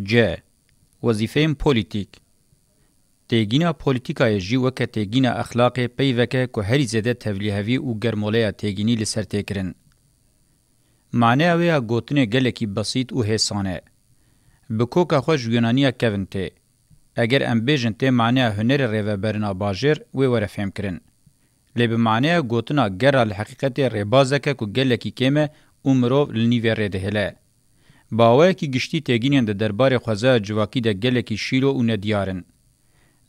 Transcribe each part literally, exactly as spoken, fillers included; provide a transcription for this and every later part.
C. Wezîfeyên polîtîk. Têgîna polîtîkayê jî weke têgîna exlaqê peyveke ku herî zêde tevlîhevî û germoleya têgînî li ser tê kirin. Maneya wê ya gotinê gelekî besît û hêsan e. Bi koka xwe ji Yunaniya kevin tê. Eger em bêjin tê maneya hunerê rêveberina bajêr, wê were fêmkirin. Lê bi maneya gotina gera li heqîqetê rêbazeke ku gelekî kêm e û mirov li nîvê rê dihêle. Bi awayekî giştî têgînên di derbarê xwezaya civakî de gelekî şîro û nediyar in.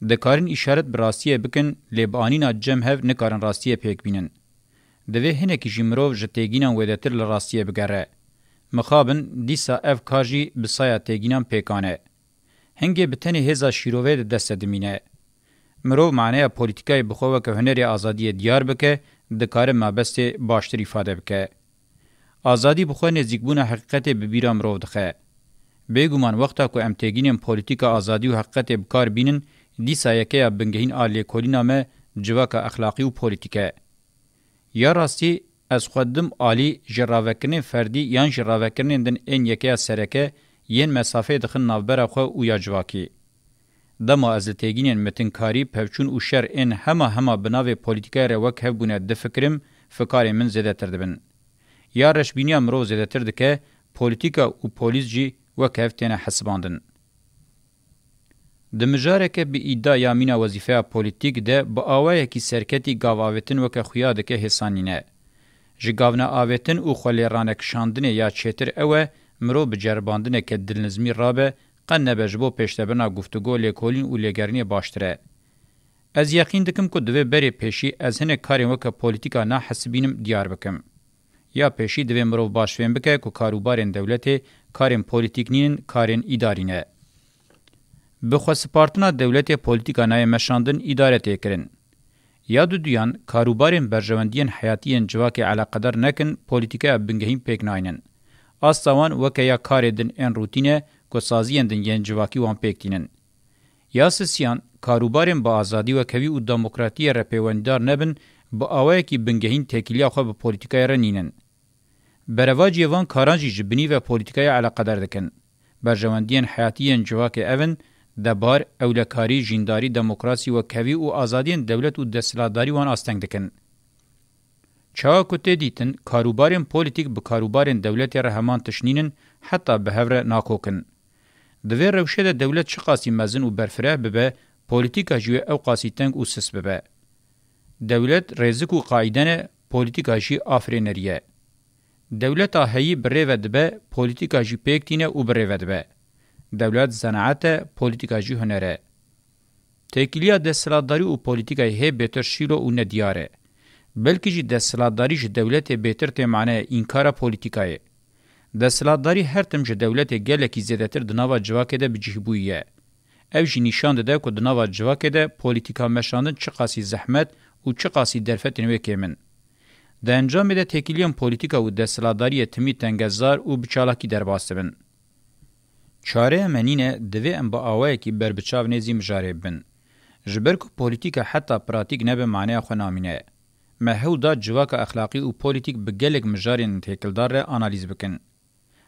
Dikarin îşaret bi rastiyê bikin, lê bi anîna cem hev nikarin rastiyê pêk bînin. Divê hinekî jî mirov ji têgînan wêdetir li rastiyê bigere. Mixabin, dîsa ev kar jî bi saya têgînan pêkan e. Hingê bi tenê hêza şîroveyê di dest de dimîne. Mirov maneya polîtîkayê bi xwe weke hunerê azadiyê diyar bike, dikare mabestê baştir îfade bike. Azadî bi xwe nêzîkbûna heqîqetê bi bîra mirov dixe. Bêguman wexta ku em têgînên polîtîka azadî û heqîqetê bi kar bînin, dîsa yekeya bingehîn a lêkolîna me civaka exlaqî û polîtîk e. Ya rastî, ez xwe dim alî ji ravekirinên ferdî yan jî ravekirinên din ên yekeya sereke yên mesafeyê dixin navbera xwe û ya civakî. Dema ez li têgînên mitinkarî, pevçûn û şer ên hema hema bi navê polîtîkayê re wek hev bûne difikirim, fikarên min zêdetir dibin. Ya reşbîniya mirov zêdetir dike, polîtîka û polîs jî wek hev têne hesibandin. Di mijareke bi îda ya mîna wezîfeya polîtîk de bi awayekî serketî gav avêtin weke xuya dike hêsan nîne. Ji gavneavêtin û xwelêranekişandinê ya çêtir ew e, mirov bi ceribandineke dilnizmî rabe, qe nebe ji bo pêşdebirina guftûgo, lêkolîn û lêgerînê baştir e. Ez yeqîn dikim ku divê berê pêşî ez hinek karên weke polîtîka nahesibînim diyar bikim. Ya pêşî divê mirov baş fêm bike ku karûbarên dewletê karên polîtîk nînin, karên îdarî ne. Bi xwesipartina dewletê polîtîka nayê meşandin, îdare tê kirin. Ya duduyan, karûbarên berjewendiyên heyatî yên civakê eleqedar nekin, polîtîkaya bingehîn pêk naynin. Asta wan weke ya karê din ên rûtîn e ku saziyên din yên civakî wan pêk tînin. Ya sisiyan, karûbarên bi azadî, wekhevî û demokratiyê re pêwendîdar nebin, bi awayekî bingehîn têkiliya xwe bi polîtîkayê re nînin. Berevaciyê van karan jî ji binî ve polîtîkaya eleqedar dikin. Berjewendiyên heyatî yên civakê ev in, debar, ewlekarî, jîndarî, demokrasî, wekhevî û azadiyên dewlet û desthilatdarî wan asteng dikin. Çawa ku tê dîtin, karûbarên polîtîk bi karûbarên dewletê re heman tişt nînin, heta bi hev re nakokin. Di vê rewşê de dewlet çiqasî mezin û berfireh bibe, polîtîka jî wê ewqasî teng û sis bibe. Dewlet rêzik û qaîde ne, polîtîka jî afirênerî ye. Dewleta heyî bi rê ve dibe, polîtîka jî pêk tîne û bi rê ve dibe. Dewlet zenaet e, polîtîka jî huner e. Têkiliya desthilatdarî û polîtîkayê hê bêtir şîro û nediyar e. Belkî jî desthilatdarî ji dewletê bêtir tê maneya înkara polîtîkayê. Desthilatdarî her tim ji dewletê gelekî zêdetir di nava civakê de bi cih bûyî ye. Ev jî nîşan dide ku di nava civakê de polîtîka meşandin çiqasî zehmet û çiqasî derfetên wê kêm in. Di encamê de têkiliyên polîtîka û desthilatdariyê timî tengezar û bi çalakî derbas dibin. Çareya me nîne, divê em bi awayekî berbiçav nêzî mijarê bibin. Ji ber ku polîtîka heta pratîk nebe maneya xwe namîne. Me hewl da civaka exlaqî û polîtîk bi gelek mijarên têkildar re analîz bikin.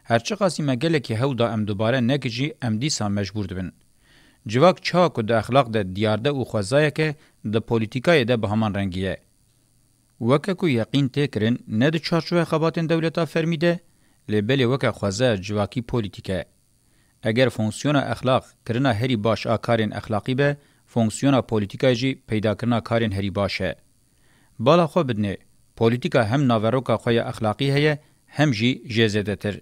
Her çiqasî me gelekî hewl da em dubare nekin jî, em dîsa mecbûr dibin. Civak çawa ku di exlaq de diyarde û xwezayeke, di polîtîkayê de bi heman rengî ye. Weke ku yeqîn tê kirin, ne di çarçoveya xebatên dewleta fermî de, lê belê weke xwezaya civakî polîtîk e. Eger fonksiyona exlaq kirina herî baş a karên exlaqî be, fonksiyona polîtîkayê jî peydakirina karên herî baş e. Bala xwe bidinê, polîtîka hem naveroka xwe ya exlaqî heye, hem jî jê zêdetir.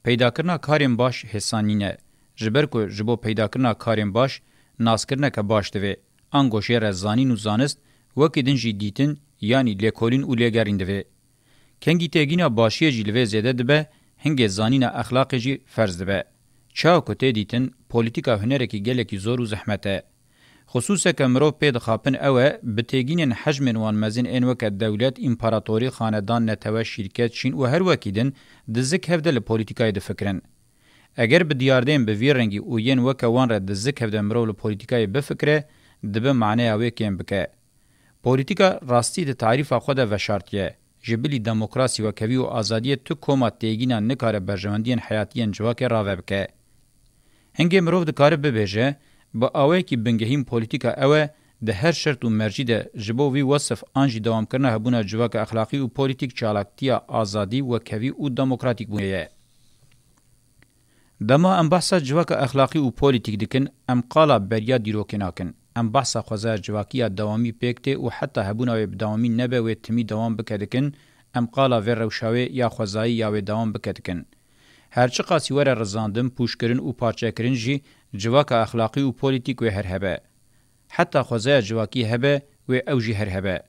Peydakirina karên baş hêsan nîne, ji ber ku ji bo peydakirina karên baş, naskirineke baş divê, ango jê re zanîn û zanist, wekî din jî dîtin, yanî lêkolîn û lêgerîn divê. Kengî têgîna başiyê jî li vê zêde dibe, hingê zanîna exlaqê jî ferz dibe. Çawa ku tê dîtin, polîtîka hunerekî gelekî zor û zehmet e. Xisûseke mirov pê dixapin ew e, bi têgînên hejmên wan mezin ên weke dewlet, împaratorî, xanedan, netewe, şîrket, çîn û her wekî din di zik hev de li polîtîkayê difikirin. Eger bi diyardeyên bi vî rengî û yên weke wan re di zik hev de mirov li polîtîkayê bifikire, dibe maneya wê kêm bike. Polîtîka rastî di tarîfa xwe de veşartiye. Ji bilî demokrasî, wekhevî û azadiyê tu koma têgîna nikare berjewendiyên heyatî yên civakê rave bike. Hingê mirov dikare bibêje, bi awayekî bingehîn polîtîka ew e, di her şert û mercî de ji bo vî wesif an jî dewamkirina hebûna civaka exlaqî û polîtîk çalaktiya azadî, wekhevî û demokratîkbûnê ye. Dema em behsa civaka exlaqî û polîtîk dikin, em qala beriya dîrokê nakin. Em behsa xwezaya civakî ya dewamî pêk tê û heta hebûna wê bi dewamî nebe wê timî dewam bike dikin, em qala vê rewşa wê ya xwezayî ya wê dewam bike dikin. Her çiqasî were rizandin, pûçkirin û parçekirin jî civaka exlaqî û polîtîk wê her hebe. Heta xwezaya civakî hebe, wê ew jî her hebe.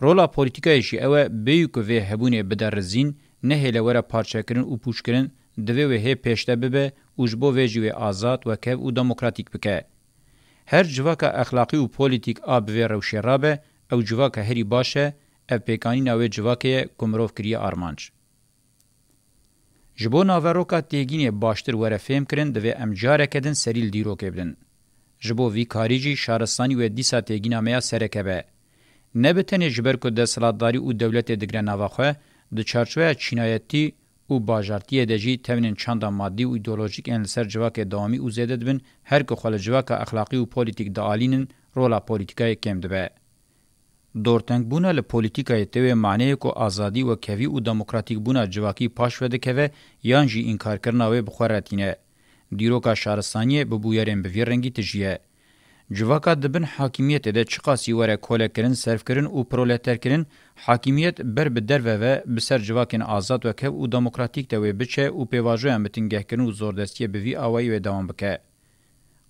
Rola polîtîkayê jî ew e, bêyî ku vê hebûnê bide rizîn, nehêle were parçekirin û pûçkirin, divê wê hê pêşde bibe û ji bo vê jî wê azad, wekev û demokratîk bike. Her civaka exlaqî û polîtîk a bi vê rewşê rabe, ew civaka herî baş e, ev pêkanîna wê civakê ye ku mirov kiriye armanc. Ji bo naveroka têgînê baştir were fêhmkirin, divê em careke din serî li dîrokê bidin. Ji bo vî karî jî şaristanî wê dîsa têgîna me ya sereke be. Ne bi tenê ji ber ku desthilatdarî û dewletê digre nava xwe, di çarçoveya çînayetî û bajartiyê de jî tewnên çanda madî û îdeolojîk ên li ser civakê dewamî û zêde dibin, her ku xwe li civaka exlaqî û polîtîk dialînin, rola polîtîkayê kêm dibe. Dortengbûna li polîtîkayê tê wê maneyê ku azadî, wekhevî û demokratîkbûna civakî paş ve dikeve yan jî înkarkirina wê bi xwe re tîne. Dîroka şaristaniyê bi bûyerên bi vî rengî tijî ye. Civaka di bin hakimiyetê de çiqasî were kolekirin, serfkirin û proleterkirin, hakimiyet ber bi derve ve bi ser civakên azad, wekev û demokratîk de wê biçe û pêvajoya mitingehkirin û zordestiyê bi vî awayî wê dewam bike.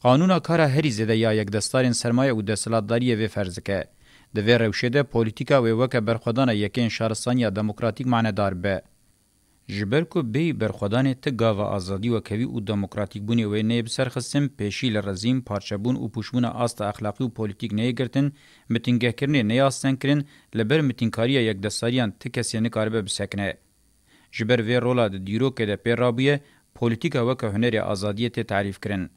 Qanûna kara herî zêde ya yekdestarên sermaye û desthilatdariyê vê ferz dike. Di vê rewşê de polîtîka wê weke berxwedana yekeyên şaristaniya demokratîk manedar bibe. Ji ber ku bêyî berxwedanê ti gava azadî, wekhevî û demokratîkbûnê wê neyê biserxistin, pêşî li rezîn, parçebûn û pûçbûna asta exlaqî û polîtîk neyê girtin, mitingehkirinê neyê astengkirin, li ber mitingkariya yekdestariyan ti kesê nikaribe bisekine. Ji ber vê rola di dîrokê de pê rabûye, polîtîka weke hunerê azadiyê tê tarîfkirin.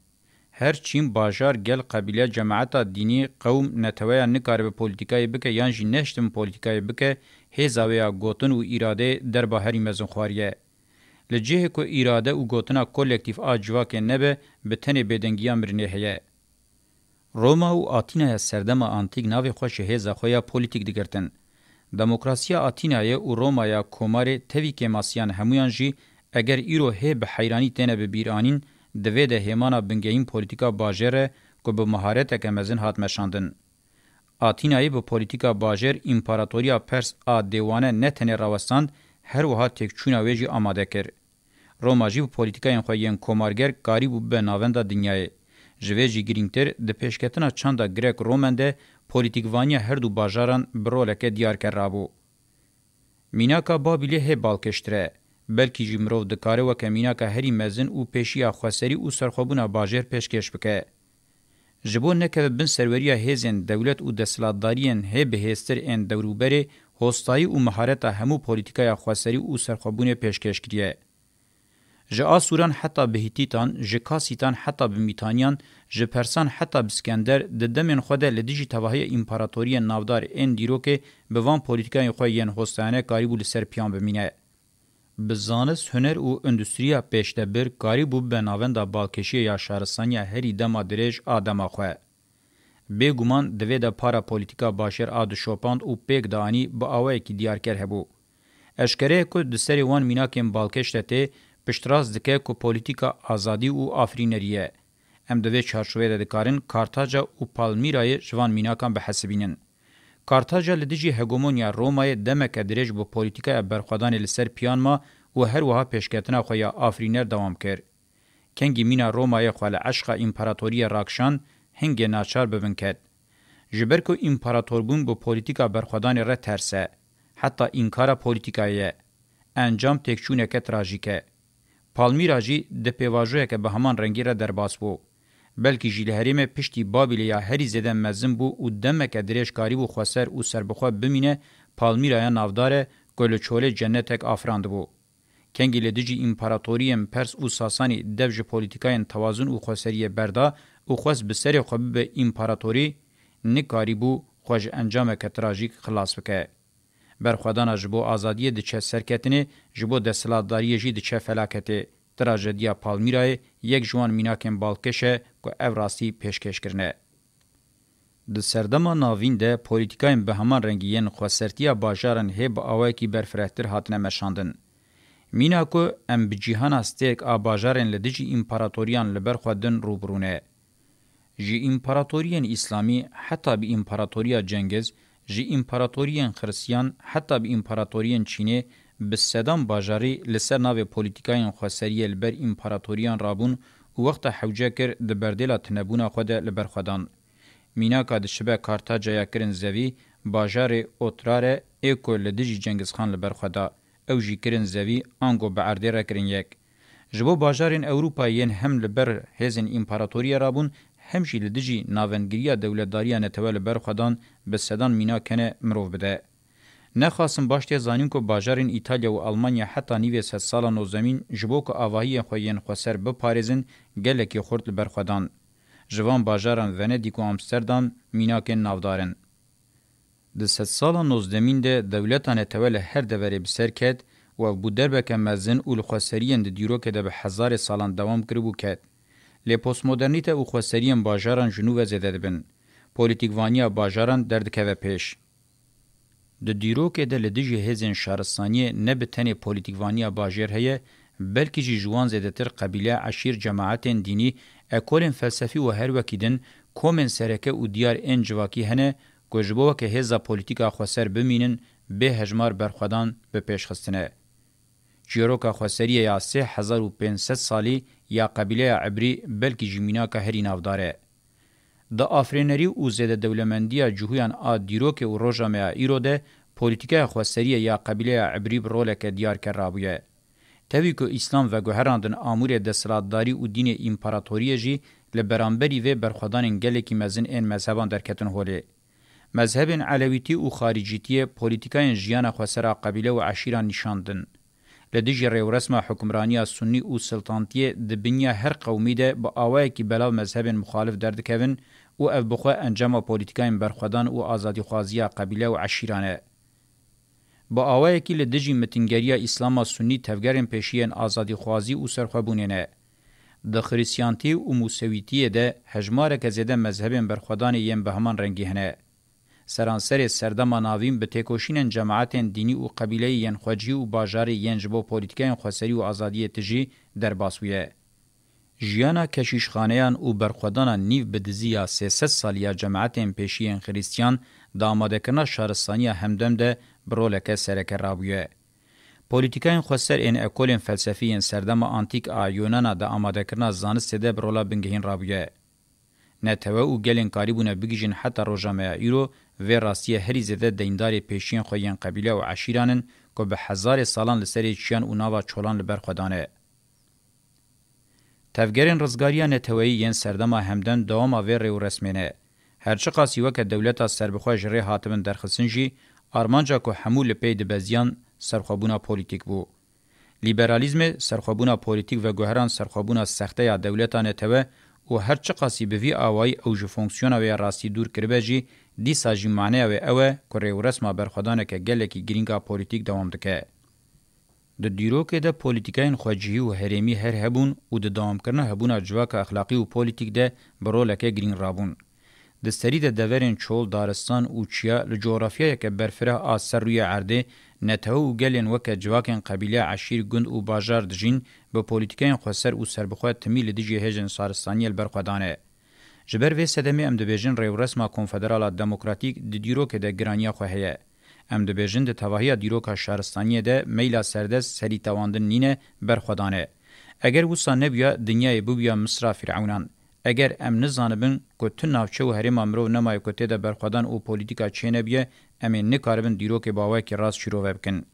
Her çîn, bajar, gel, qebîle, cemaeta dînî, qewm, neteweya nikaribe polîtîkayê bike yan jî neştin polîtîkayê bike, hêza wê ya gotin û îradeyê derba herî mezin xwariye. Li cihê ku îrade û gotina kolektîf a civakê nebe, bi tenê bêdengiya mirinê heye. Roma û Atînaya serdema antîk navê xwe ji hêza xwe ya polîtîk digirtin. Demokrasiya Atînayê û Romaya komarê tevî kêmasiyan hemûyan jî eger îro hê bi heyranî têne bi bîranîn, di vê de hêmana bingehîn polîtîka bajêr e ku bi mihareteke mezin hat meşandin. Atînayê bi polîtîka bajêr împaratoriya Pers a dêwane ne tenê rawestand, her wiha têkçûna wê jî amade kir. Roma jî bi polîtîkayên xwe yên komarger karîbû bibe navenda dinyayê. Ji vê jî girîngtir, di pêşketina çanda Grek-Romen de polîtîkvaniya her du bajaran bi roleke diyarker rabû. Mînaka Babîlê hê balkêştir e. Belkî jî mirov dikare weke mînaka herî mezin û pêşiya xweserî û serxwebûna bajêr pêşkêş bike. Ji bo nekeve bin serweriya hêzên dewlet û desthilatdariyên hê bihêztir ên dewrûberê, hostayî û mihareta hemû polîtîkaya xweserî û serxwebûnê pêşkêş kiriye. Ji Asûran heta bi Hîtîtan, ji Kasîtan heta bi Mîtaniyan, ji Persan heta bi Skender, di demên xwe de li dijî tevahiya împaratoriyên navdar ên dîrokê bi van polîtîkayên xwe yên hostayane karîbû li ser piyan bimîne. Bi zanist, huner û endustriya pêşdebir karîbû bibe navenda balkêşiyê ya şaristaniya herî dema dirêj a dema xwe. Bêguman di vê de para polîtîka bajêr a dişopand û pêk dianî bi awayekî diyarker hebû. Eşkere ye ku di serê wan mînakên balkêş de tê, piştrast dike ku polîtîka azadî û afirînerî ye. Em di vê çarçoveyê de dikarin Kartaca û Palmîrayê ji van mînakan bihesibînin. Kartaca li dijî hegemonya Romayê demeke dirêj bi polîtîkaya berxwedanê li ser piyan ma û her wiha pêşketina xwe ya afirîner dewam kir. Kengî mîna Romayê xwe li eşqa împaratoriyê rakişand, hingê naçar bi bin ket. Ji ber ku împaratorbûn bi polîtîka berxwedanê re ters e, heta înkara polîtîkayê ye. Encam têkçûneke trajîk e. Palmîra jî di pêvajoyeke bi heman rengî re derbas bû. Belkî jî li herêmê piştî Babîlê ya herî zêde mezin bû û demeke dirêj karîbû xweser û serbixwe bimîne, Palmîraya navdar e ku li çolê cennetek afirandibû. Kengî li dijî împaratoriyên Pers û Sasanî dev ji polîtîkayên tewazun û xweseriyê berda û xwest bi serê xwe bibe împaratorî, nikarîbû xwe ji encameke trajîk xilas bike. Berxwedana ji bo azadiyê diçe serketinê, ji bo desthilatdariyê jî diçe felaketê. Trajediya Palmîrayê yek ji wan mînakên balkêş e ku ev rastî pêşkêş kirine. Di serdema navîn de polîtîkayên bi heman rengî yên xwesertiya bajaran hê bi awayekî berfirehtir hatine meşandin. Mîna ku em bi cîhana stêrk a bajarên li dijî împaratoriyan li ber xwe din rû bi rû ne. Ji împaratoriyên îslamî heta bi împaratoriya Cengiz, ji împaratoriyên xiristiyan heta bi împaratoriyên Çînê, bi sedan bajarî li ser navê polîtîkayên xweseriyê li ber împaratoriyan rabûn û wexta hewce kir di berdêla tunebûna xwe de li ber xwe dan. Mînaka dişibe Kartacaya kirin zevî, bajarê Otrare ê ku li dijî Cengizxan li ber xwe da, ew jî kirin zevî, ango bi erdê re kirin yek. Ji bo bajarên Ewropayê yên hem li ber hêzên împaratoriyê rabûn, hem jî li dijî navendgiriya dewletdariya netewe li ber xwe dan, bi sedan mînak hene mirov bide. Nexasim baş tê zanîn ku bajarên Îtalya û Almanya heta nîvê sedsala nozdemîn ji bo ku avahiyên xwe yên xweser biparêzin, gelekî xurt li ber xwe dan. Ji van bajaran Venedîk û Amsterdam mînakên navdar in. Di sedsala nozdemîn de dewleta netewe li her deverê bi ser ket û ev bû derbeke mezin û li xweseriyên di dîrokê de bi hezarê salan dewam kiribû ket. Lê postmodernîte û xweseriyên bajaran ji nû ve zêde dibin. Polîtîkvaniya bajaran derdikeve pêş. Di dîrokê de li dijî hêzên şaristaniyê ne bi tenê polîtîkvaniya bajêr heye, belkî jî ji wan zêdetir qebîle, eşîr, cemaetên dînî, ekolên felsefî û her wekî din komên sereke û diyar ên civakî hene ku ji bo weke hêza polîtîka xweser bimînin, bê hejmar berxwedan bi pêş xistine. Çîroka xweseriyê ya sê hezar û pênc sed salî ya qebîleya Ibrî belkî jî mînaka herî navdar e. Di afirînerî û zêde dewlemendiya cihûyan a dîrokê û roja me ya îro de polîtîkaya xweseriyê ya qebîleya Ibrî bi roleke diyarker rabûye. Tevî ku Îslam veguherandin amûrê desthilatdarî û dînê împaratoriyê jî li beramberî vê berxwedanên gelekî mezin ên mezheban derketin holê. Mezhebên Elewîtî û Xarîcîtiyê polîtîkayên jiyana xweser a qebîle û eşîran nîşan din. Li dijî rêwresma hukimraniya Sunnî û siltantiyê di binya her qewmî de bi awayekî belav mezhebên muxalif derdikevin û ev bi xwe encama polîtîkayên berxwedan û azadîxwaziya qebîle û eşîran e. Bi awayekî li dijî mitingeriya Îslama Sunnî tevgerên pêşî yên azadîxwazî û serxwebûnê ne. Di Xirîstiyantî û Musewîtiyê de hejmareke zêde mezhebên berxwedanê yên bi heman rengî hene. Seranserê serdema navîn bi têkoşînên cemaetên dînî û qebîleyî yên xwecihî û bajarê yên ji bo polîtîkeyên xweserî û azadiyê tijî derbas bûye. Jiyana keşîşxaneyan û berxwedana nîv bi dizî ya sê sed salî ya cemaetên pêşî yên Xirîstiyan di amadekirina şaristaniya Hemdem de bi roleke sereke rabûye. Polîtîkayên xweser ên ekolên felsefî yên serdema antîk a Yunana di amadekirina zanistê de bi rola bingehîn rabûye. Netewe û gelên karîbûne bigihîjin heta roja me ya îro, vê rastiyê herî zêde deyndarê pêşiyên xwe yên qebîle û eşîran in ku bi hezarê salan li serê çiyan û nava çolan li ber xwe dane. Tevgerên rizgariya neteweyî yên serdema Hemdem dewama vê rêwresmê ne. Her çiqasî weke dewleta serbixwe ji rê hatibin derxistin jî, armanca ku hemû li pey dibeziyan serxwebûna polîtîk bû. Lîberalîzmê, serxwebûna polîtîk veguheran serxwebûna sexte ya dewleta netewe û her çiqasî bi vî awayî ew ji fonksiyona wê ya rastî dûr kiribe jî, dîsa jî maneya wê ew e ku rêwresma berxwedaneke gelekî girîng a polîtîk dewam dike. Di dîrokê de polîtîkayên xwecihî û herêmî her hebûn û di dewamkirina hebûna civaka exlaqî û polîtîk de bi roleke girîng rabûn. Di serî de deverên çol, daristan û çiya li cografyayeke berfireh a ser rûyê erdê, netewe û gelên weke civakên qebîle, eşîr, gund û bajar dijîn, bi polîtîkeyên xweser û serbixwe timî li dijî hêjên şaristaniyê li ber xwe dane. Ji ber vê sedemê em dibêjin rêwresma konfederala demokratîk di dîrokê de giraniya xwe heye. Em dibêjin di tevahiya dîroka şaristaniyê de meyla serdest serîtewandin nîne, berxwedan e. Eger wisa nebûya, dinyayê bibûya Misra Fîrewnan. Eger em nizanibin ku tu navçe û herêma mirov nemaye ku tê de berxwedan û polîtîka çênebûye, em ê nikaribin dîrokê bi awayekî rast şîrove bikin.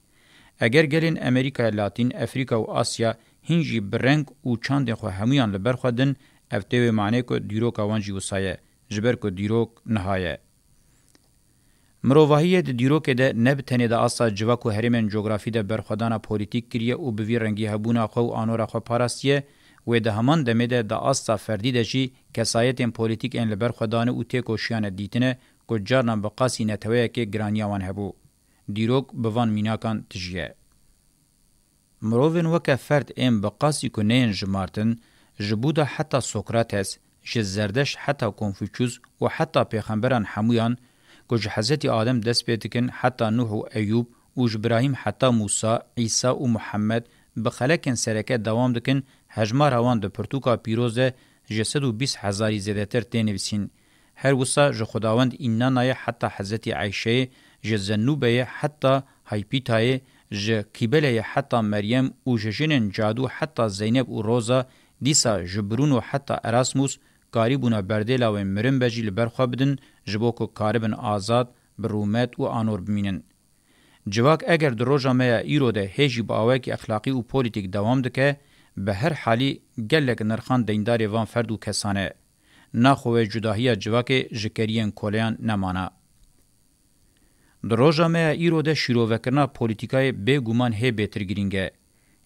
Eger gelên Amerîkaya Latîn, Efrîka û Asya hîn jî bi reng û çandên xwe hemûyan li ber xwe din, ev tê wê manê ku dîroka wan jî wisa ye, ji ber ku dîrok niha ye. Mirovahiyê di dîrokê de ne bi tenê di asta civak û herêmên cografî de berxwedana polîtîk kiriye û bi vî rengî hebûna xwe û anora xwe parastiye, wê di heman demê de di asta ferdî de jî kesayetên polîtîk ên li ber xwe dane û têkoşiyane dîtine ku carnan bi qasî neteweyekê giraniya wan hebû. Dîrok bi van mînakan tijî ye. Mirovên weke ferd ên bi qasî ku neyên jimartin, ji Buda heta Sokrates, ji Zerdeşt heta Konfuçyus û heta pêxemberan hemûyan, ku ji Hezretî Adem dest pê dikin heta Nuh û Eyûb û ji Birahîm heta Mûsa, Îsa û Muhammed bi xelekên sereke dewam dikin, hejmara wan di pirtûka pîroz de ji sed û bîst hezarî zêdetir tê nivîsîn. Her wisa ji Xwedawend Înnanayê heta Hezretî Eyşeyê, ji Zennûbeyê heta Haypîtayê, ji Kîbeleyê heta Meryem û ji jinên cadû heta Zeyneb û Roza, dîsa ji Bruno heta Erasmus, karîbûna berdêla wê mirin be jî li ber xwe bidin, ji bo ku karibin azad, bi rûmet û anor bimînin. Civak eger di roja me ya îro de hê jî bi awayekî exlaqî û polîtîk dewam dike, bi her halî gelek nirxan deyndarê van ferd û kesan e. Naxwe wê cudahiya civakê ji keriyên koleyan nemana. Di roja me ya îro de şîrovekirina polîtîkayê bêguman hê bêtir girîng e.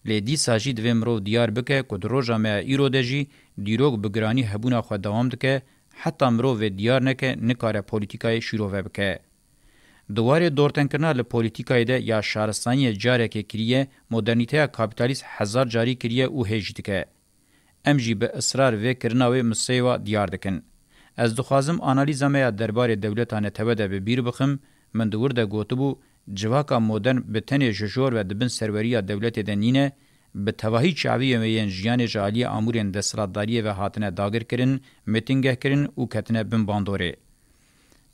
Lê dîsa jî divê mirov diyar bike ku di roja me ya îro de jî dîrok bi giranî hebûna xwe dewam dike, heta mirov vê diyar neke, nikare polîtîkayê şîrove bike. Di warê dortengkirina li polîtîkayê de ya şaristaniyê carekê kiriye, modernîteya kapîtalîst hezar carî kiriye û hê jî dike. Em jî bi israr vê kirina wê miseyê wa diyar dikin. Ez dixwazim analîza me ya derbarê dewleta netewe de bi bîr bixim, min di wir de gotibû, civaka modern bi tenê ji jor ve di bin serweriya dewletê de nîne, bi tevahî çaviyên wê yên jiyanê ji aliyê amûrên desthilatdariyê ve hatine dagirkirin, mitingehkirin û ketine bin bandorê.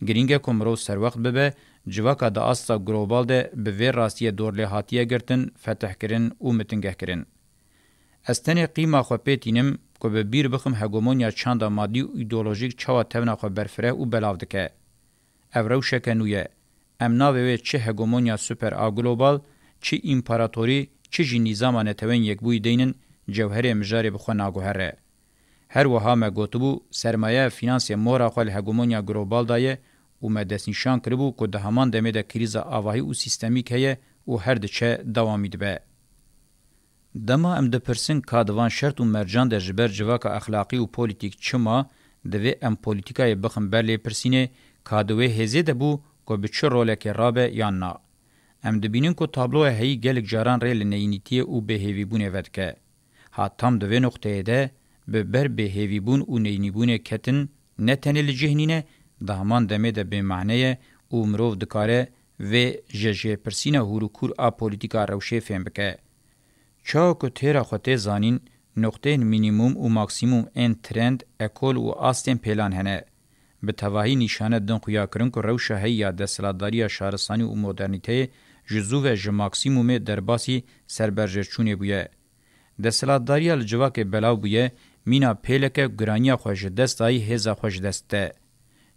Girîng e ku mirov serwext bibe, civaka di asta global de bi vê rastiyê dorlêhatiye girtin, fetihkirin û mitingehkirin. Ez tenê qîma xwe pê tînim ku bi bîr bixim hegemonya çanda madî û îdeolojîk çawa tevna xwe berfireh û belav dike. Ev rewşeke nû ye. Em navê wê çi hegemonya super a global, çi împaratorî, çi jî nîzama neteweyên yekbûyî deynin, cewherê mijarê bi xwe naguhere. Her wiha me gotibû, sermayeya fînansê mora xwe li hegemonya global daye û me destnîşan kiribû ku di heman demê de krîza avahî û sîstemîk heye û her diçe dewamî dibe. Dema em dipirsin ka di van şert û mercan de ji ber civaka exlaqî û polîtîk çi ma, divê em polîtîkayê bixin ber lêpirsînê ka di wê hêzê de bû ku bi çi rolekê rabe yan na. Em dibînin ku tabloya heyî gelek caran rê li neyînîtiyê û bêhêvîbûnê vedike. Ha tam di vê noqteyê de bi ber bêhêvîbûn û neyînîbûnê ketin, ne tenê li cih nîne, di heman demê de bêmane ye û mirov dikare vê ji jêpirsîna hûr û kûr a polîtîka rewşê fêm bike. Çawa ku têra xwe tê zanîn, noqteyên mînîmûm û maksîmûm ên trend, ekol û astên pêlan hene. Bi tevahî nîşane din xuya kirin ku rewşa heyî ya desthilatdariya şaristanî û modernîteyê ji zû ve ji maksîmûmê derbasî serberjêçûnê bûye. Desthilatdariya li civakê belav bûye, mîna pêleke giraniya xwe ji dest dayî hêza xwe ji dest dide.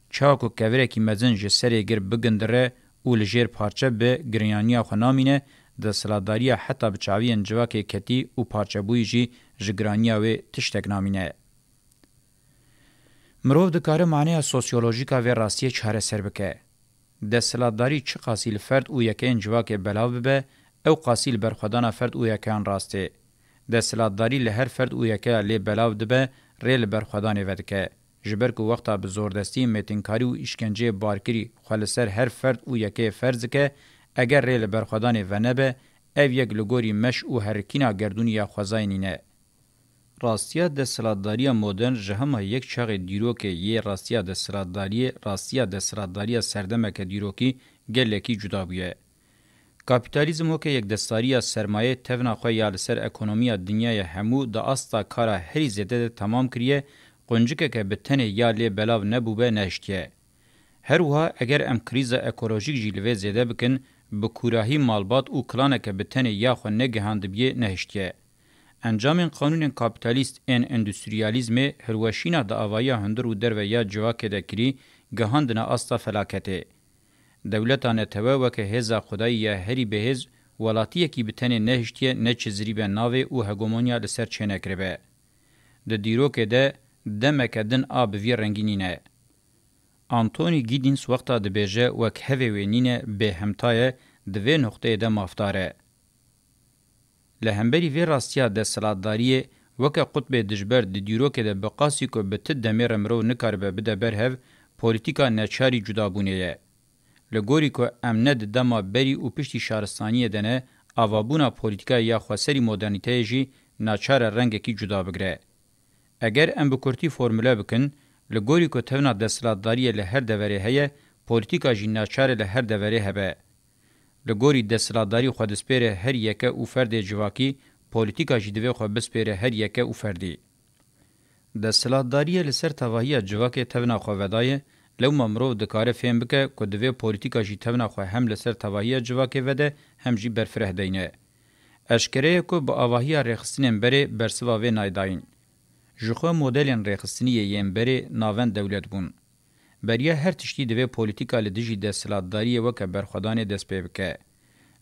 Çawa ku kevirekî mezin ji serê gir bigindire û li jêr parçe bi, giraniya xwe namîne, desthilatdariya heta bi çaviyên civakê ketî û parçebûyî jî ji giraniya wê tiştek namîne. Mirov dikare maneya sosyolojîk a vê rastiyê çareser bike. Desthilatdarî çiqasî li ferd û yekeyên civakê belav bibe, ew qasî li berxwedana ferd û yekeyan rast ê. Desthilatdarî li her ferd û yekeya lê belav dibe, rê li berxwedanê vedike. Ji ber ku wexta bi zordestî, mêtinkarî û îşkenceyê barkirî xwe li ser her ferd û yekeyê ferz dike, eger rê li berxwedanê venebe, ev yek li gorî meş û herikîna gerdûnî ya xwezayê nîne. Rastiya desthilatdariya modern ji hema yek çaxê dîrokê yê rastiya desthilatdariyê, rastiya desthilatdariya serdemeke dîrokî gelekî cuda bûye. Kapîtalîzm weke yekdestdariya sermayê tevna xwe ya li ser ekonomiya dinyayê hemû di asta kara herî zêde de temam kiriye, quncikeke bi tenê ya lê belav nebûbe nehiştiye. Her wiha eger em krîza ekolojîk jî li vê zêde bikin, bi kûrahî malbat û klaneke bi tenê ya xwe negihandibiyê nehiştiye. Encamên qanûnên kapîtalîst ên endustriyalîzmê hilweşîna di avahiya hundir û derve ya civakê de kirî, gihandine asta felaketê. Dewleta netewe weke hêza xwedayî ya herî bihêz, welatiyekî bi tenê nehiştiye ne çi zirîbe navê û hegemonya li ser çênekiribe. Di dîrokê de demeke din a bi vî rengî nîne. Anthony Giddens wexta dibêje wek hevê wê nîne, bêhemta ye, di vê noqteyê de mafdar e. Li hemberî vê rastiya desthilatdariyê weke qutbê dijber di dîrokê de bi qasî ku bi ti demê re mirov nikaribe bide ber hev, polîtîka neçarî cudabûnê ye. Li gorî ku em ne di dema berî û piştî şaristaniyê de ne, Avabûna polîtîkayê ya xweserî modernîteyê jî naçar e rengekî cuda bigire. Eger em bi kurtî formule bikin, li gorî ku tevna desthilatdariyê li her deverê heye, polîtîka jî naçar e li her deverê hebe. Li gorî desthilatdarî xwe dispêre her yeke û ferdê civakî, polîtîka jî divê xwe bispêre her yeke û ferdî. Desthilatdariyê li ser tevahiya civakê tevna xwe vedaye, lewma mirov dikare fêm bike ku divê polîtîka jî tevna xwe hem li ser tevahiya civakê vede, hem jî berfireh deyne. Eşkere ye ku bi avahiya rêxistinên berê bersiva vê nayê dayîn. Ji xwe modelên rêxistiniyê yên berê navend dewlet bûn. Beriya her tiştî divê polîtîka li dijî desthilatdariyê weke berxwedanê dest pê bike.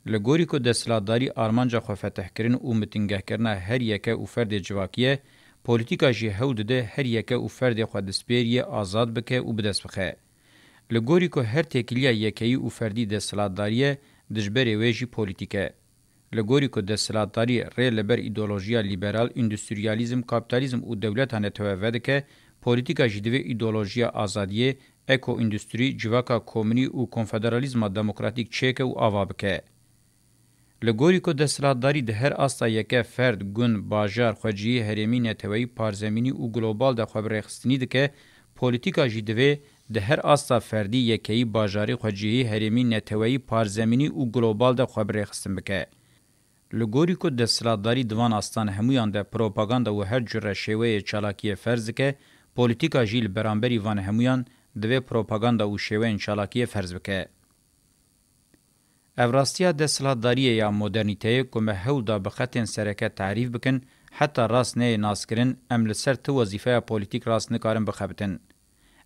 Li gorî ku desthilatdarî armanca xwefetihkirin û mitingehkirina her yeke û ferdê civakî ye, polîtîka jî hewl dide her yeke û ferdê xwe dispêriyê azad bike û bi dest bixe. Li gorî ku her têkiliya yekeyî û ferdî desthilatdarî ye, dijberê wê jî polîtîk e. Li gorî ku desthilatdarî rê li ber îdeolojiya lîberal, îndustriyalîzm, kapîtalîzm û dewleta netewe vedike, polîtîka jî divê îdeolojiya azadiyê, eko-îndustrî, civaka komunî û konfederalîzma demokratîk çêke û ava bike. Li gorî ku desthilatdarî di her asta yeke ferd, gund, bajar, xwecihî herêmî, neteweyî, parzemînî û global de xwe bi rêxistinî dike, polîtîka jî divê di her asta ferdî, yekeyî, bajarî, xwecihî, herêmî, neteweyî, parzemînî û global de xwe bi rêxistin bike. Li gorî ku desthilatdarî di van astan hemûyan de propaganda û her cure şêweyê çalakiyê ferz dike, polîtîka jî li beramberî van hemûyan divê propaganda û şêweyên çalakiyê ferz bike. Ev rastiya desthilatdariyê ya modernîteyê ku me hewl da bi xetên sereke tarîf bikin, heta rast neyê naskirin, em li ser ti wezîfeya polîtîk rast nikarin bixebitin.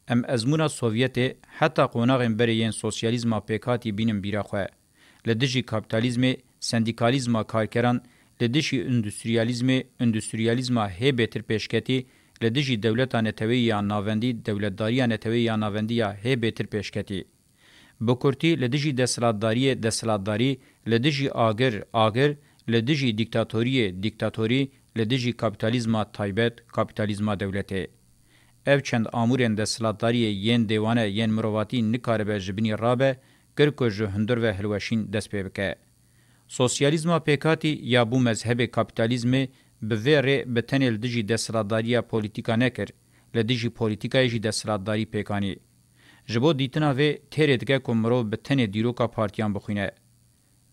Em ezmûna Sovyetê heta qonaxên berê yên sosyalîzma pêkhatî bînin bîra xwe. Li dijî kapîtalîzmê, sendîkalîzma karkeran, li dijî îndustriyalîzmê, îndustriyalîzma hê bêtir pêşketî, li dijî dewleta neteweyî ya navendî, dewletdariya neteweyî ya navendî ya hê bêtir pêşketî. Bi kurtî, li dijî desthilatdariyê, desthilatdarî, li dijî agir, agir, li dijî dîktatoriyê, dîktatorî, li dijî kapîtalîzma taybet, kapîtalîzma dewletê. Ev çend amûrên desthilatdariyê yên dêwane yên mirovatî nikaribe ji binî rabe, kir ku ji hundir ve hilweşîn dest pê bike. Sosyalîzma pêkhatî ya bû mezhebê kapîtalîzmê bi vê rê bi tenê li dijî desthilatdariya polîtîka nekir, li dijî polîtîkayê jî desthilatdarî pêk anî. Ji bo dîtina vê têrê dike ku mirov bi tenê dîroka partiyan bixwîne.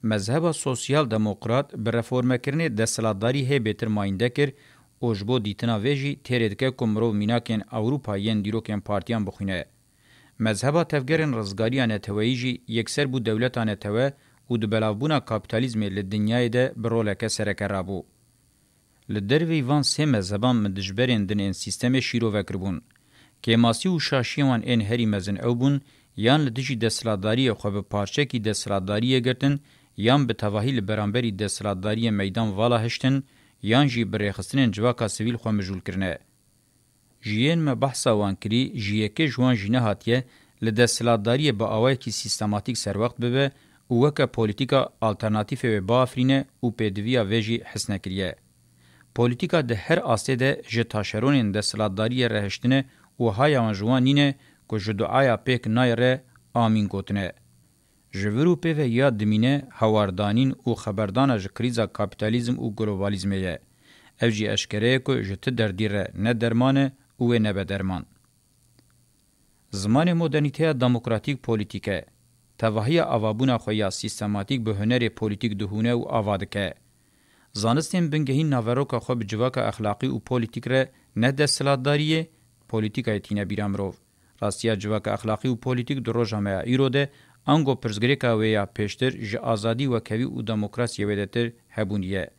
Mezheba sosyal demokrat bi reformekirinê desthilatdarî hê bêtir mayînde kir û ji bo dîtina vê jî têrê dike ku mirov mînakên Ewropa yên dîrokên partiyan bixwîne. Mezheba tevgerên rizgariya neteweyî jî yekser bû dewleta netewe û di belavbûna kapîtalîzmê li dinyayê de bi roleke sereke rabû. Li derveyî van sê mezheban min dijberên din ên sîstemê şîrove kiribûn. Kêmasî û şaşiyên wan ên herî mezin ew bûn, yan li dijî desthilatdariyê xwe bi parçekî desthilatdariyê girtin, yan bi tevahî li beramberî desthilatdariyê meydan vala hiştin, yan jî bi rêxistinên civaka sivîl xwe mijûl kirine. Ji yên me behsa wan kirî, ji yekê ji wan jî nehatiye li desthilatdariyê bi awayekî sîstematîk serwext bibe û weke polîtîka alternatîfê wê biafirîne û pêdiviya vê jî his nekiriye. Polîtîka di her astê de ji taşeronên desthilatdariyê re hiştine û haya wan ji wan nîne ku ji duaya pêk nayê re amîn gotine. Ji vir û pê ve ya dimîne hewardanîn û xeberdana ji krîza kapîtalîzm û globalîzmê ye. Ev jî eşkere ye ku ji ti derdî re ne derman e û wê nebe derman. Zimanê modernîteya demokratîk polîtîk e. Tevahiya avabûna xwe ya sîstematîk bi hunerê polîtîk dihûne û ava dike. Zanistên bingehîn naveroka xwe bi civaka exlaqî û polîtîk re ne desthilatdariyê, polîtîkayê tîne bîra mirov. Rastiya civaka exlaqî û polîtîk di roja me ya îro de, ango pirsgirêka wê ya pêştir ji azadî, wekhevî û demokrasiyê wêdetir hebûn ye.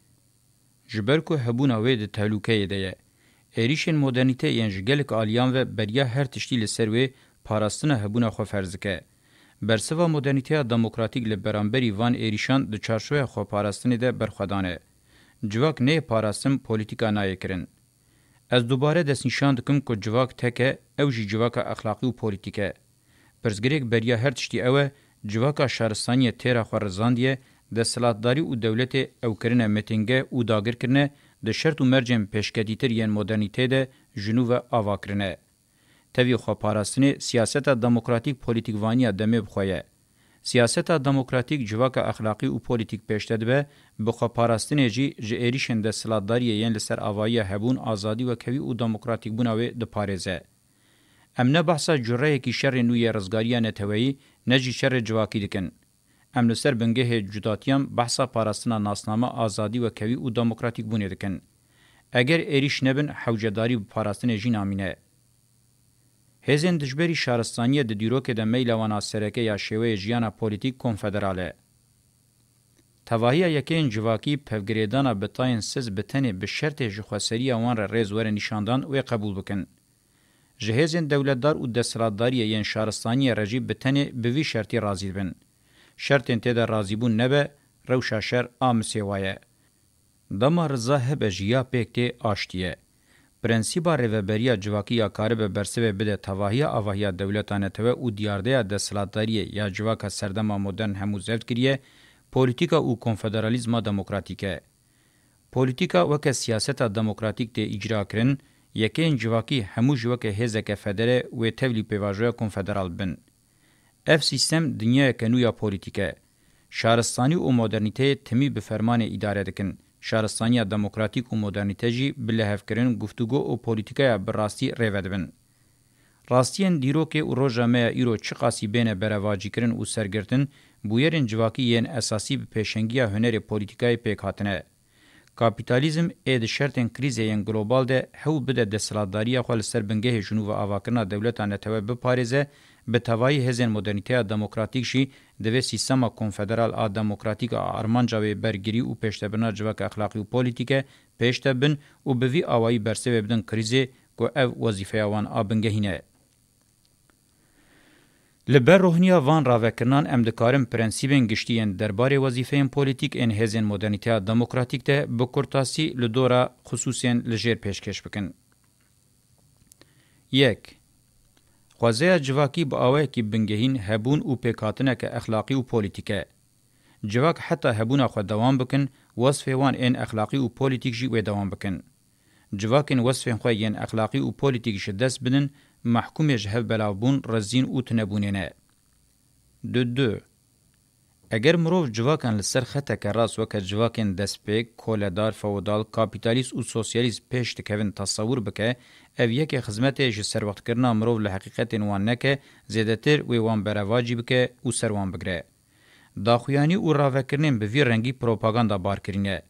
Ji ber ku hebûna wê di tehlûkeyê de ye. Êrîşên modernîte yên ji gelek aliyan ve beriya her tiştî li ser wê parastina hebûna xwe ferz dike. Bersiva modernîteya demokratîk li beramberî van êrîşan di çarçoya xweparastinê de berxwedan e. Civak neyê parastin, polîtîka nayê kirin. Ez dubare destnîşan dikim ku civak tek e, ew jî civaka exlaqî û polîtîk e. Pirsgirêk beriya her tiştî ew e, civaka şaristaniyê têra xwe rizandiye, desthilatdarî û dewletê ew kirine mitinge û dagir kirine, di şert û mercên pêşketîtir yên modernîteyê de ji nû ve ava kirine. Tevî xweparastinê siyaseta demokratîk polîtîkvaniya demê bi xwe ye. Siyaseta demokratîk civaka exlaqî û polîtîk pêşde dibe, bi xweparastinê jî ji êrîşên desthilatdariyê yên li ser avahiya hebûn, azadî, wekhevî û demokratîkbûna wê diparêze. Em ne behsa cureyekî şerê nû yê rizgariya neteweyî, ne jî şerê civakî dikin. Em li ser bingehê cudatiyan behsa parastina nasname, azadî, wekhevî û demokratîkbûnê dikin. Eger êrîş nebin, hewcedarî bi parastinê jî namîne. Hêzên dijberî şaristaniyê di dîrokê de meyla wan a sereke ya şêweyê jiyana polîtîk konfederal e. Tevahiya yekeyên civakî pevgirêdana bi tayên siz bi tenê bi şertê ji xweseriya wan re rêz were nîşandan wê qebûl bikin. Ji hêzên dewletdar û desthilatdariyê yên şaristaniyê re jî bi tenê bi vî şertî razî dibin. Şertên tê de razîbûn nebe, rewşa şer a misêwa ye. Dema riza hebe jî ya pêk tê, aştî ye. Prensîba rêveberiya civakî ya karibe bersivê bide tevahiya avahiya dewleta netewe û diyardeya desthilatdariyê ya civaka serdema modern hemû zeft kiriye, polîtîka û konfederalîzma demokratîk e. Polîtîka weke siyaseta demokratîk tê îcra kirin, yekeyên civakî hemû ji weke hêzeke federe wê tevlî pêvajoya konfederal bin. Ev sîstem dinyayeke nû ya polîtîk e. Şaristanî û modernîteyê timî bi fermanê îdare dikin. Şaristaniya demokratîk û modernîte jî bi lihevkirin, guftûgo û polîtîkaya bi rastî rêve dibin. Rastiyên dîrokê û roja me ya îro çiqasî bêne berevacîkirin û sergirtin, bûyerên civakî yên esasî bi pêşengiya hunerê polîtîkayê pêk hatine. Kapîtalîzm ê di şertên krîzê yên global de hewl bide desthilatdariya xwe li ser bingehê ji nû ve avakirina dewleta netewe biparêze, bi tevayî hêzên modernîteya demokratîk jî divê sîstema konfederal a demokratîk a armanca wê bergirî û pêşdebirina civaka exlaqî û polîtîk e, pêş de bin û bi vî awayî bersivê bidin krîzê ku ev wezîfeya wan a bingehîn e. Li ber rohiniya van ravekirinan em dikarin prensîbên giştî yên derbarê wezîfeyên polîtîk ên hêzên modernîteya demokratîk de bi kurtasî li dora xisûsên li jêr pêşkêş bikin. Yek. Xwezeya civakî bi awayekî bingehîn hebûn û pêkhatineke exlaqî û polîtîk e. Civak heta hebûna xwe dewam bikin, wesfê wan ên exlaqî û polîtîk jî wê dewam bikin. Civakên wesfên xwe yên exlaqî û polîtîk ji dest bidin, mehkûmê ji hev belavbûn, rezîn û tunebûnê ne. Du du. Eger mirov civakan li ser xeteke rast weke civakên destpêk, koledar, feodal, kapîtalîst û sosyalîst pêş dikevin tesewir bike, ev yekê xizmetê ji serwextkirina mirov li heqîqetên wan neke, zêdetir wê wan berevacî bike û ser wan bigire. Daxuyanî û ravekirinên bi vî rengî propaganda bar kirîne.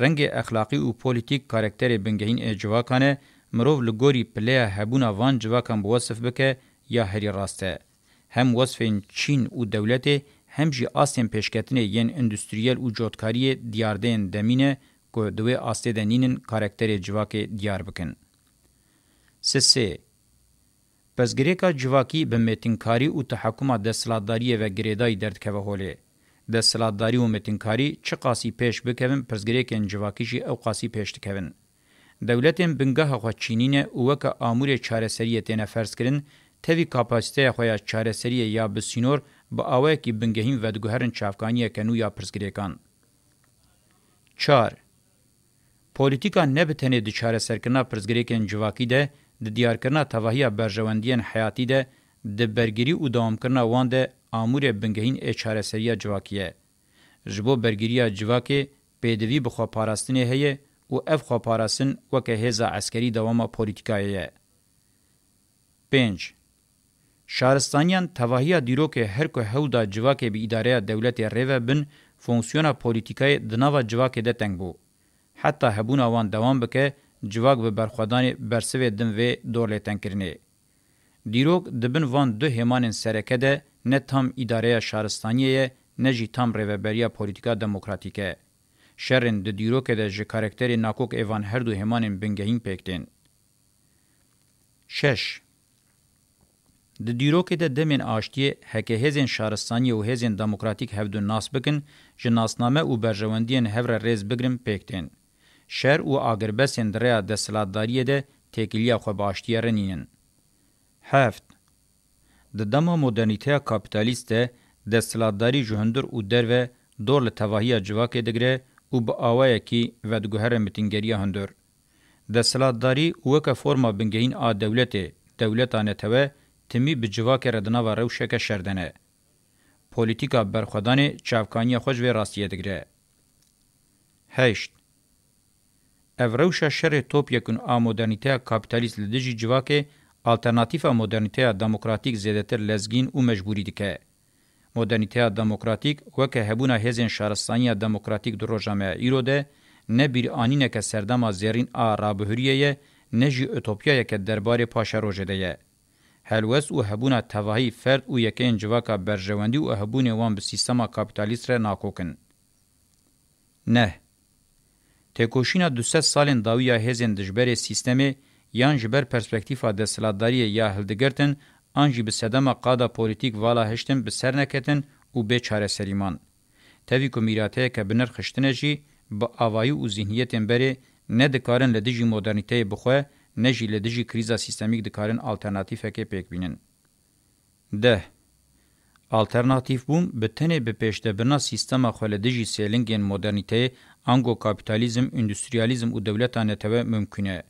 Rengê exlaqî û polîtîk karakterê bingehîn ê civakan e, mirov li gorî pileya hebûna van civakan bi wesif bike ya herî rast e. Hem wesfên çîn û dewletê hem jî astên pêşketinê yên endustriyel û cotkariyê diyardeyên demî ne ku di wê astê de nînin karakterê civakê diyar bikin. Sisê. Pirsgirêka civakî bi mêtinkarî û tehekuma desthilatdariyê ve girêdayî derdikeve holê. Desthilatdarî û mêtinkarî çiqasî pêş bikevin, pirsgirêkên civakî jî ewqasî pêş dikevin. Dewletên bingeha xwe çînîne û weke amûrê çareseriyê têne ferzkirin, tevî kapasîteya xwe ya çareseriyê ya bi sînor bi awayekî bingehîn vediguherin çavkaniyeke nû ya pirsgirêkan. Çar. Polîtîka ne bi tenê di çareserkirina pirsgirêkên civakî de, di diyarkirina tevahiya berjewendiyên heyatî de, di bergirî û dewamkirina wan de amûrê bingehîn ê çareseriya civakî ye. Ji bo bergiriya civakê pêdivî bi xweparastinê heye û ev xweparastin weke hêza eskerî dewama polîtîkayê ye. Pênc. Şaristaniyan tevahiya dîrokê her ku hewl da civakê bi îdareya dewletê rê ve bin, fonksiyona polîtîkayê di nava civakê de teng bû. Heta hebûna wan dewam bike, civak bi berxwedanê bersivê din vê dor lêtenkirinê. Dîrok di bin van du hêmanên sereke de ne tam îdareya şaristaniyê ye, ne jî tam rêveberiya polîtîka demokratîk e. Şerên di dîrokê de ji karakterê nakok ê van her du hêmanên bingehîn pêk tên. Şeş. Di dîrokê de demên aştiyê heke hêzên şaristaniyê û hêzên demokratîk hevdu nas bikin, ji nasname û berjewendiyên hev re rêz bigrin pêk tên. Şer û agirbestên di rêya desthilatdariyê de têkiliya xwe bi aştiyê re nînin. Heft. Di dema modernîteya kapîtalîst de desthilatdarî ji hundir û derve dor li tevahiya civakê digire û bi awayekî vediguhere mitîngeriya hundir. Desthilatdarî weke forma bingehîn a dewletê, dewleta netewe, timî bi civakê re di nava rewşeke şer de ne. Polîtîka berxwedanê çavkaniya xwe ji vê rastiyê digire. Heşt. Ev rewşa şerê topyekûn a modernîteya kapîtalîst li dijî civakê, alternatîfa modernîteya demokratîk zêdetir lezgîn û mecbûrî dike. Modernîteya demokratîk weke hebûna hêzên şaristaniya demokratîk di roja me ya îro de, ne bîranîneke serdema zêrîn a rabihuriyê ye, ne jî utopyayeke derbarê paşerojê de ye. Helwest û hebûna tevahî ferd û yekeyên civaka berjewendî û hebûnê wan bi sîstema kapîtalîst re nakokin. Neh. Têkoşîna du sed salên dawî ya hêzên dijberê sîstemê yan ji ber perspektîfa desthilatdariyê ya hildigirtin an jî bi sedema qada polîtîk vala hiştin bi ser neketin û bê çareserî man. Tevî ku mîrateyeke bi nirx hiştine jî, bi avayî û zîhniyetên berê ne dikarin li dijî modernîteyê bi xwe, ne jî li dijî krîza sîstemîk dikarin alternatîfekê pêk bînin. Deh. Alternatîfbûn bi tenê bi pêşdebirina sîstema xwe li dijî sêlingên modernîteyê, ango kapîtalîzm, îndustriyalîzm û dewleta netewe mimkûn e.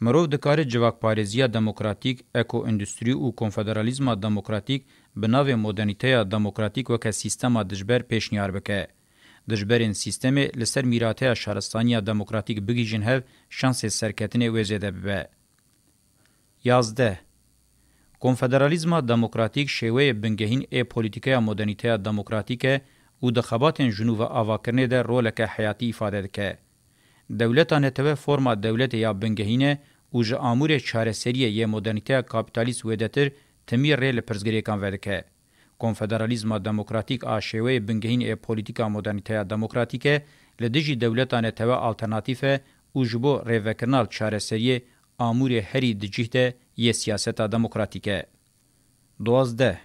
Mirov dikare civakparêziya demokratîk, ekoîndustrî û konfederalîzma demokratîk bi navê modernîteya demokratîk weke sîstema dijber pêşniyar bike. Dijberên sîstemê li ser mîrateya şaristaniya demokratîk bigihîjin hev, şansê serketinê wê zêde bibe. Yazdeh. Konfederalîzma demokratîk şêweyê bingehîn ê polîtîkeya modernîteya demokratîk e û di xebatên ji nû ve avakirinê de roleke heyatî îfade dike. Dewleta netewe forma dewletê ya bingehîn e û ji amûrê çareseriyê yê modernîteya kapîtalîst wêdetir timî rê li pirsgirêkan vedike. Konfederalîzma demokratîk a şêweyê bingehîn ê polîtîka modernîteya demokratîk e, li dijî dewleta netewe alternatîf e û ji bo rêvekirina li çareseriyê amûrê herî di cih de yê siyaseta demokratîk e. Duwazdeh.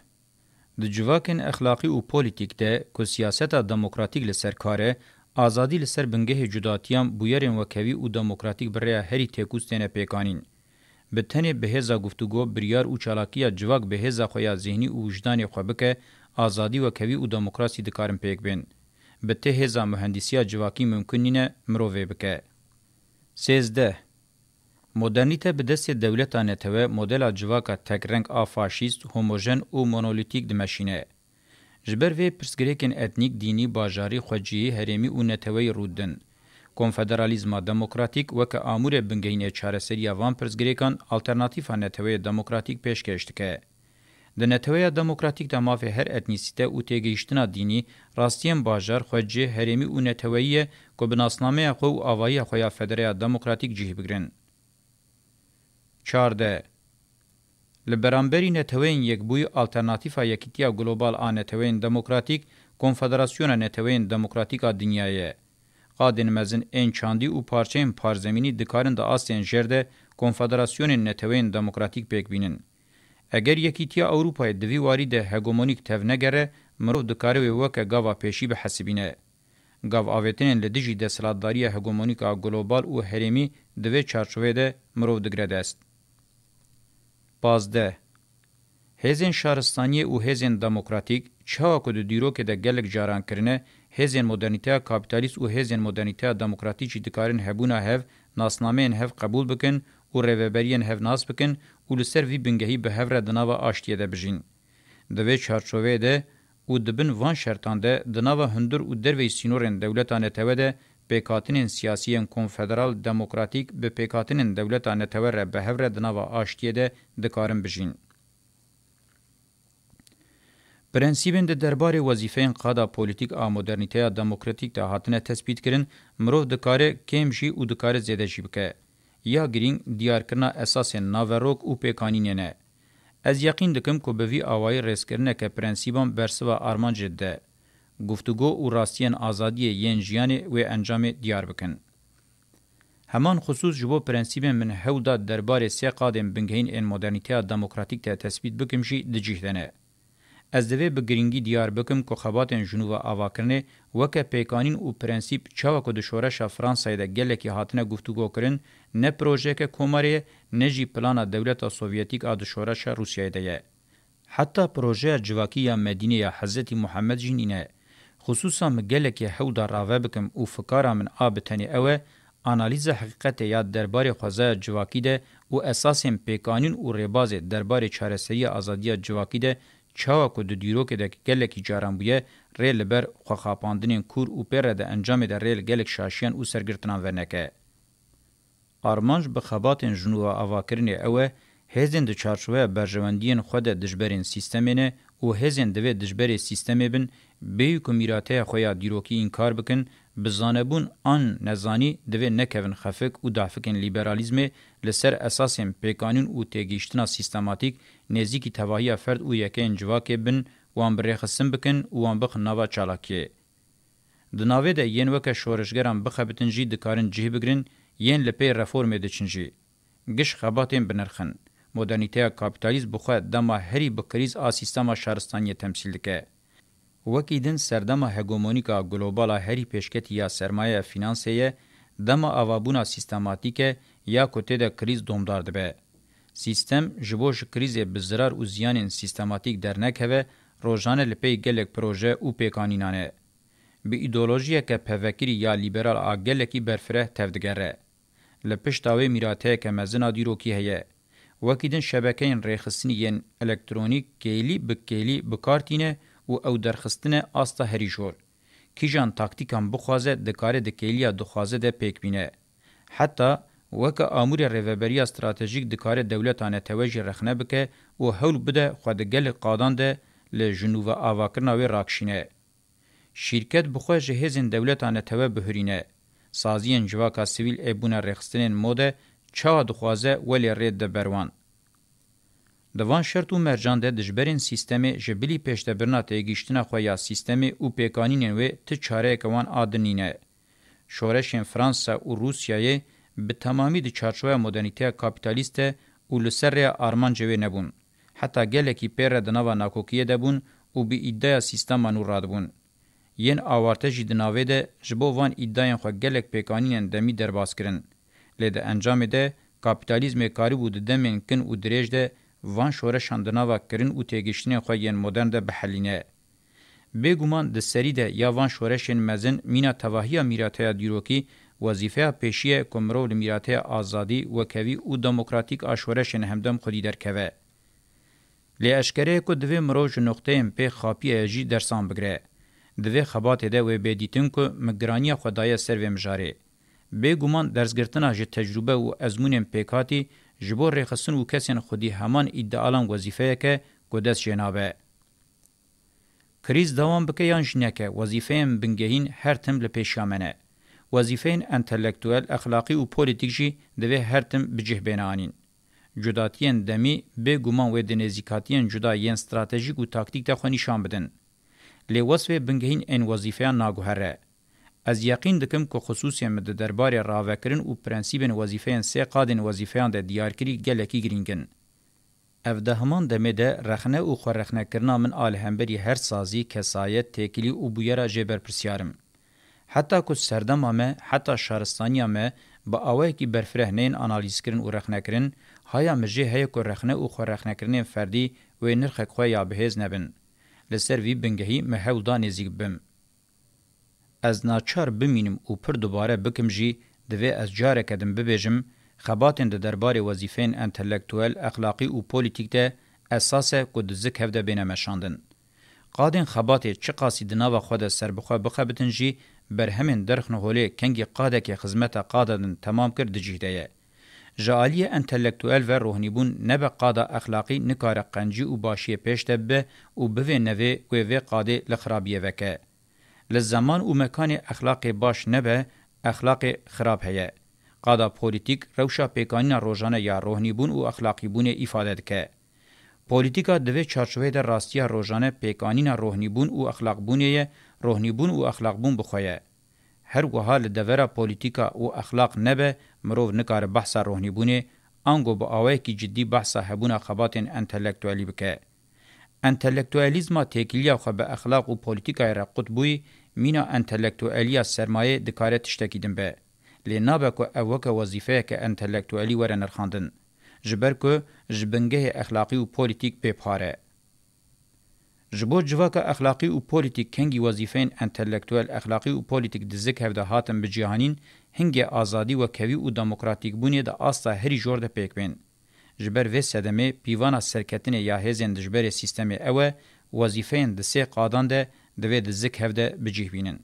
Di civakên exlaqî û polîtîk de ku siyaseta demokratîk li ser kar e, azadî li ser bingehê cudatiyan, bûyerên wekhevî û demokratîk bi rêya herî têkûz têne pêkanîn. Bi tenê bi hêza guftûgo, biryar û çalakiya civak bi hêza xwe ya zîhnî û wijdanê xwe bike, azadî, wekhevî û demokrasî dikarin pêk bên. Bi tê hêza muhendîsiya civakî mimkun nîne mirov vê bike. Sêzdeh. Modernîte bi destê dewleta netewe modela civaka tekreng a faşîst, homojen û monolîtîk dimeşîne. Ji ber vê pirsgirêkên etnîk, dînî, bajarî, xwecihî, herêmî û neteweyî rû didin. Konfederalîzma demokratîk weke amûrê bingehîn ê çareseriya van pirsgirêkan alternatîfa neteweyê demokratîk pêşkêş dike. Di neteweya demokratîk de mafê her etnîsîte û têgihîştina dînî, rastiyên bajar, xwecih, herêmî û neteweyî ye ku bi nasnameya xwe û avahiya xwe ya federeya demokratîk cih bigrin. Çardeh. Li beramberî Neteweyên Yekbûyî, alternatîfa Yekîtiya Global a Neteweyên Demokratîk, Konfederasyona Neteweyên Demokratîk a Dinyayê ye. Qadên mezin ên çandî û parçeyên parzemînî dikarin di astên jêr de Konfederasyonên Neteweyên Demokratîk pêk bînin. Eger Yekîtiya Ewropayê di vî warî de hegemonîk tevnegere, mirov dikare wê weke gava pêşî bihesibîne. Gav avêtinên li dijî desthilatdariya hegemonîk a global û herêmî di vê çarçoveyê de mirov digire dest. Pazdeh. Hêzên şaristaniyê û hêzên demokratîk, çawa ku di dîrokê de gelek caran kirine, hêzên modernîteya kapîtalîst û hêzên modernîteya demokratîk jî dikarin hebûna hev, nasnameyên hev qebûl bikin û rêveberiyên hev nas bikin û li ser vî bingehî bi hev re di nava aştiyê de bijîn. Di vê çarçoveyê de û di bin van şertan de di nava hundir û derveyî sînorên dewleta netewe de pêkhatinên siyasî yên konfederal demokratîk bi pêkhatinên dewleta netewe re bi hev re di nava aştiyê de dikarin bijîn. Prensîbên di derbarê wezîfeyên qada polîtîk a modernîteya demokratîk de hatine tespîtkirin, mirov dikare kêm jî û dikare zêde jî bike. Ya girîng, diyarkirina esasên naverok û pêkanînê ne. Ez yeqîn dikim ku bi vî awayî rêzkirineke prensîban bersiva armancê dide. Guftûgo û rastiyên azadiyê yên jiyanê wê encamê diyar bikin. Heman xisûs ji bo prensîbên min hewl da derbarê sê qadên bingehîn ên modernîteya demokratîk de tespît bikim jî di cih de ne. Ez divê bi girîngî diyar bikim ku xebatên ji nû ve avakirinê weke pêkanîn û prensîp çawa ku di şoreşa Fransayê de gelekî hatine guftûgokirin, ne projeyeke komarê ye, ne jî plana dewleta Sovyetîk a di şoreşa Rûsyayê de ye. Heta projeya civakî ya Medînê ya Hezretî Muhammed jî nîne. Xisûsa min gelekî hewl da rave bikim û fikara min a bi tenê ew e, analîza heqîqetê ya derbarê xwezaya civakî de û esasên pêkanîn û rêbazê derbarê çareseriya azadiya civakî de Çawa ku di dîrokê de gelekî caran bûye, rê li ber xwexapandinên kûr û pê re di encamê de rê li gelek şaşiyan û sergirtinan veneke. Armanc bi xebatên ji nû ve avakirinê ew e, hêzên di çarçoveya berjewendiyên xwe de dijberên sîstemê ne û hêzên divê dijberê sîstemê bin, bêyî ku mîrateya xwe ya dîrokî înkar bikin, bi zanebûn an nezanî divê nekevin xefik û dahfikên lîberalîzmê li ser esasên pêkanîn û têgihiştina sîstematîk nêzîkî tevahiya ferd û yekeyên civakê bin, wan bi rêxistin bikin û wan bixin nava çalakiyê. Di navê de yên weke şoreşgeran bixebitin jî dikarin cih bigirin, yên li pey reformê diçin jî. Giş xebatên binirxin. Modernîteya kapîtalîst bi xwe dema herî bi krîz a sîstema şaristaniyê temsîl dike. Wekî din serdema hegemonîka global a herî pêşketî ya sermayeya fînansê ye, dema avabûna sîstematîk e ya ku tê de krîz domdar dibe. Sîstem ji bo ji krîzê bi zirar û ziyanên sîstematîk dernekeve, rojane li pey gelek proje û pêkanînan e. Bi îdeolojiyeke pevekirî ya lîberal a gelekî berfireh tevdigere. Li pişta wê mîrateyeke mezin a dîrokî heye. Wekî din şebekeyên rêxistinî yên elektronîk kêlî bi kêlî bi kar tîne û ew derxistine asta herî jor. Kîjan taktîkan bixwaze, dikare di kêliya dixwaze de pêk bîne. Heta weke amûrê rêveberiya stratejîk dikare dewleta netewe jî rexne bike û hewl bide xwe di gelek qadan de li ji nû ve avakirina wê rakişîne. Şîrket bi xwe ji hêzên dewleta netewe bihurîne. Saziyên civaka sivîl ê bûne rêxistinên mode çawa dixwaze welê rê de ber wan. Di van şert û mercan de dijberên sîstemê ji bilî pêşdebirina têgihiştina xwe ya sîstemê û pêkanînên wê ti çareyeke wan a din nîne. Şoreşên Fransa û Rûsyayê bi temamî di çarçoveya modernîteya kapîtalîst de û li ser rêya armancê wê nebûn. Heta gelekî pê re di nava nakokiyê de bûn û bi îdaya sîstema nû radibûn. Yên awarte jî di navê de ji bo van îdayên xwe gelek pêkanînên demî derbas kirin. Lê di encamê de kapîtalîzmê karibû di demên kin û dirêj de van şoreşan di nava kirin û têgihiştinên xwe yên modern de bihelîne. Bêguman di serî de ya van şoreşên mezin mîna tevahiya mîrateya dîrokî, wezîfeya pêşî ye ku mirov li mîrateya azadî, wekhevî û demokratîk a şoreşên hemdem xwedî derkeve. Lê eşkere ye ku divê mirov ji noqteyên pê xapiye jî dersan bigire. Di vê xebatê de wê bê dîtin ku min giraniya xwe daye ser vê mijarê. Bêguman dersgirtina ji tecrûbe û ezmûnên pêkhatî ji bo rêxistin û kesên xwedî heman îdealan wezîfeyeke ku dest jê nabe. Krîz dewam bike yan jî neke, wezîfeyên bingehîn her tim li pêşiya me ne. Wezîfeyên entelektuel, exlaqî û polîtîk jî divê her tim bi cih bêne anîn. Cudatiyên demî bêguman wê di nêzîkatiyên cuda yên stratejîk û taktîk de xwe nîşan bidin. Lê wesfê bingehîn ên wezîfeyan naguhere. Ez yeqîn dikim ku xisûsiyên min di derbarê ravekirin û prensîbên wezîfeyên sê qadên wezîfeyan de diyarkirî gelekî girîng in. Ev di heman demê de rexne û xwerexnekirina min a li hemberî her sazî, kesayet, têkilî û bûyera jê berpirsiyar im. Heta ku serdema me, heta şaristaniya me bi awayekî berfireh neyên analîzkirin û rexnekirin, haya min jê heye ku rexne û xwerexnekirinên ferdî wê nirxek xwe ya bihêz nebin. Li ser vî bingehî min hewl da nêzîk bibim. Ez naçar bimînim û pir dubare bikim jî, divê ez careke din bibêjim, xebatên di derbarê wezîfeyên entelektuel, exlaqî û polîtîk de esas e ku di zik hev de bêne meşandin. Qadên xebatê çiqasî di nava xwe de serbixwe bixebitin jî, berhemên derxin holê kengî qadekê xizmeta qada din temam kir di cih de ye. Ji aliyê entelektuel ve rohnîbûn nebe qada exlaqî nikare qencî û başiyê pêş de bibe û bivê nevê wê vê qadê li xirabiyê veke. Li zeman û mekanê exlaqê baş nebe, exlaqê xirab heye. Qada polîtîk rewşa pêkanîna rojane ya rohnîbûn û exlaqîbûnê îfade dike. Polîtîka di vê çarçoveyê de rastiya rojane pêkanîna rohnîbûn û exlaqbûnê ye, rohnîbûn û exlaqbûn bi xwe ye. Her wiha li devera polîtîka û exlaq nebe, mirov nikare behsa rohnîbûnê, ango bi awayekî cidî behsa hebûna xebatên entelektuelî bike. Entelektuelîzma têkiliya xwe bi exlaq û polîtîkayê re qut bûyî, mîna entelektueliya sermayê dikare tiştekî din be. Lê nabe ku ev weke wezîfeyeke entelektuelî were nirxandin. Ji ber ku ji bingehê exlaqî û polîtîk bê par e. Ji bo civaka exlaqî û polîtîk kengî wezîfeyên entelektuel, exlaqî û polîtîk di zik hev de hatin bicihanîn, hingê azadî, wekhevî û demokratîkbûnê di asta herî jor de pêk bên. Ji ber vê sedemê pîvana serketinê ya hêzên dijberê sîstemê ew e, wezîfeyên di sê qadan de divê di zik hev de bi cih bînin.